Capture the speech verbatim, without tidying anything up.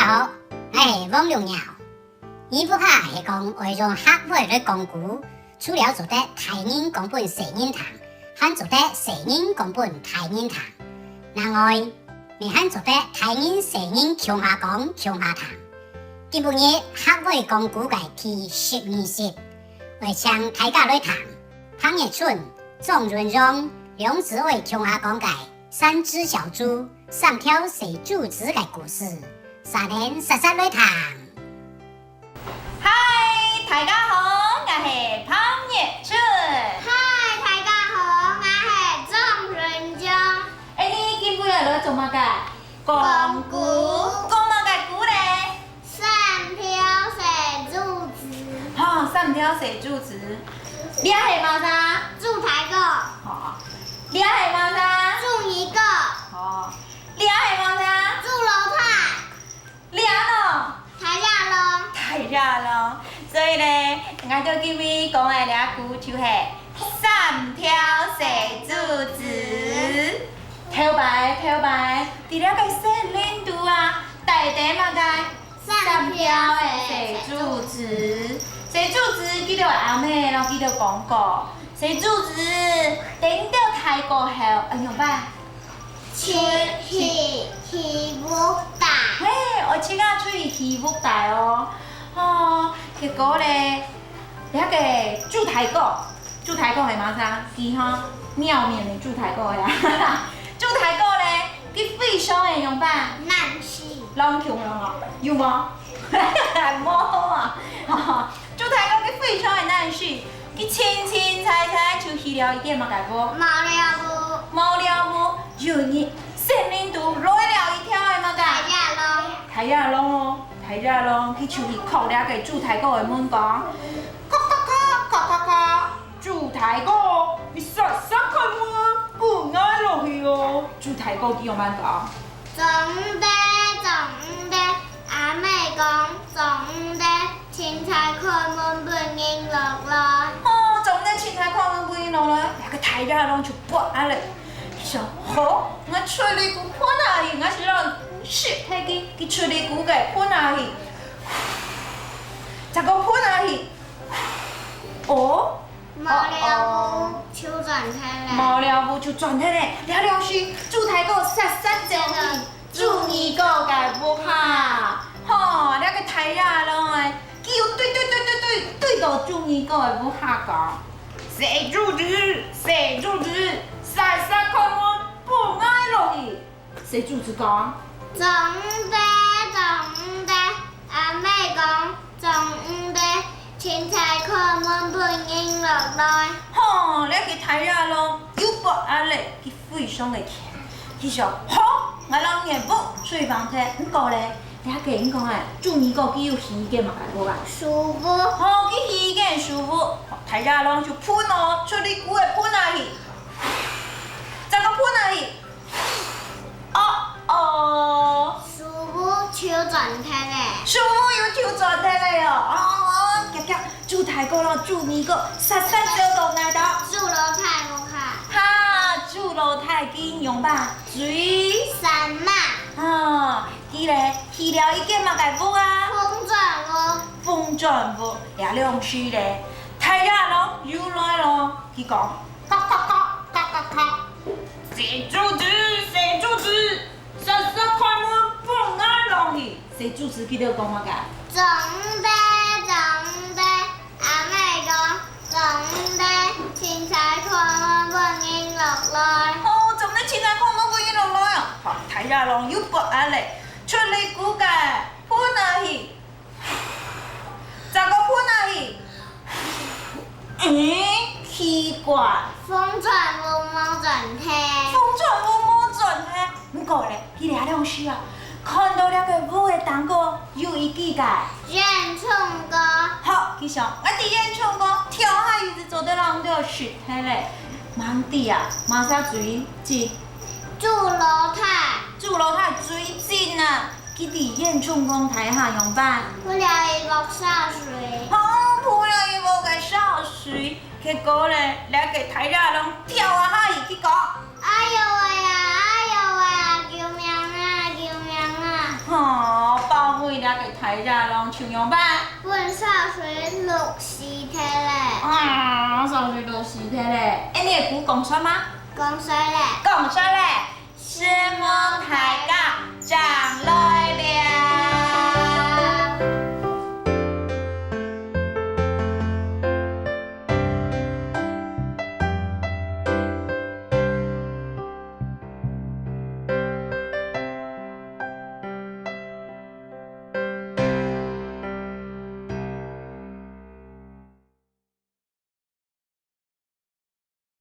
好，𠊎係黃龍耀。你屋下係講愛用客話來講古，除了做得大人講分細人聽，還做得細人講分大人聽。另外，你還做得大人細人共下講共下聽。今晡日客話講古个第十二集，愛請大家來聽彭月春、莊潤陽兩子哀共下講个 三隻小豬、三條細豬子个故事，煞等煞煞來聽。嗨，大家好，𠊎係彭月春。嗨，大家好，𠊎係莊潤陽。哎，你今晡日來做麼个？講古。講麼个古咧？ 三條細豬子。吼，三條細豬子。這係麼儕？豬大哥。吼。這係麼儕？豬二哥。吼。這係麼儕？豬老弟。這呢？大野狼。大野狼。所以呢，𠊎兜今晡日講个這古就係三條細豬子。頭擺，頭擺，在這个森林肚啊，戴等麼个？ 三條个細豬子。細豬子，記得阿姆摎佢兜講過，細豬子等到大過後，愛仰般？出去起屋戴。嘿，愛自家出去起屋戴哦。哦，結果咧，這个豬大哥 豬大哥係麼儕？佢吼，貓面个豬大哥呀。豬大哥咧，佢非常个仰般？懶尸。浪窮人哦，有無？無啊。豬大哥佢非常个懶尸，佢凊凊採採就起了一間麼个屋？茅寮屋。茅寮屋，有一日，森林肚來了一條个麼个？大野狼。大野狼哦，大野狼，佢就去叩這个豬大哥个門講：叩叩叩，叩叩叩。 豬大哥，你煞煞開門，分𠊎落去哦。豬大哥佢仰般講？做毋得，做毋得，阿姆講，做毋得，凊彩開門分人落來。哦，做毋得凊彩開門分人落來，這个大野狼就發閼咧。佢想，好，𠊎出力跍噴下去，𠊎就愛食忒佢，佢出力跍个噴下去，再過噴下去，哦， 茅寮屋就轉忒咧。茅寮屋就轉忒咧，這兩時，豬大哥煞煞走去豬二哥个屋下。吼，這个大野狼欸，佢又追追追追追，追到豬二哥个屋下講：「細豬子，細豬子，煞煞開門，分𠊎落去。」 細豬子講：「做毋得，做毋得。」阿姆講：「做毋得，凊彩開門分人落來。」吼，這个大野狼又發閼咧，佢非常个譴，佢想：「好，𠊎摎你个屋吹橫忒。」毋過咧，這个你講啊，豬二哥佢有起一間麼个屋啊？樹屋。吼，佢起一間樹屋，大野狼就噴哦，出力跍个噴下去，再過噴下去， 哦哦，樹屋就轉忒咧。樹屋又就轉忒咧哦。哦哦哦，遽遽，豬大哥摎豬二哥煞煞走到哪位？豬老弟屋下。哈，豬老弟佢仰般？水神媽。啊，佢咧起了一間麼个屋啊？紅磚屋。紅磚屋，這兩時咧，大野狼又來咯，佢講： 「咯咯咯，咯咯咯。」「細豬子，細豬子，煞煞開門分𠊎落去。」細豬子佢兜講麼个？「做毋得，做毋得。」阿姆講：「做毋得，凊彩開門分人落來。」哦，做毋得凊彩開門分人落來啊！好，大野狼又發閼咧，出力跍个噴下去， 再過噴下去。誒，奇怪！紅磚屋無轉忒。紅磚屋無轉忒。毋過咧，佢這兩時啊，看到這个屋个頂高有一支个煙囪篙。好，佢想，𠊎在煙囪篙跳下去就做得摎佢兜食忒咧。吂知啊，麼儕最精？豬老弟。豬老弟最精啊！ 佢在煙囪篙底下仰般？鋪了一鑊燒水。哦，鋪了一鑊个燒水，結果咧，這个大野狼跳啊下去，佢講：「哎喲喂啊，哎喲喂啊，救命啊，救命啊！」吼，保護大隻龍樹仰般？分潲水淥死忒咧。啊，潲水淥死忒咧！欸，你个牯講煞無？講煞咧。講煞咧！承蒙大家，正來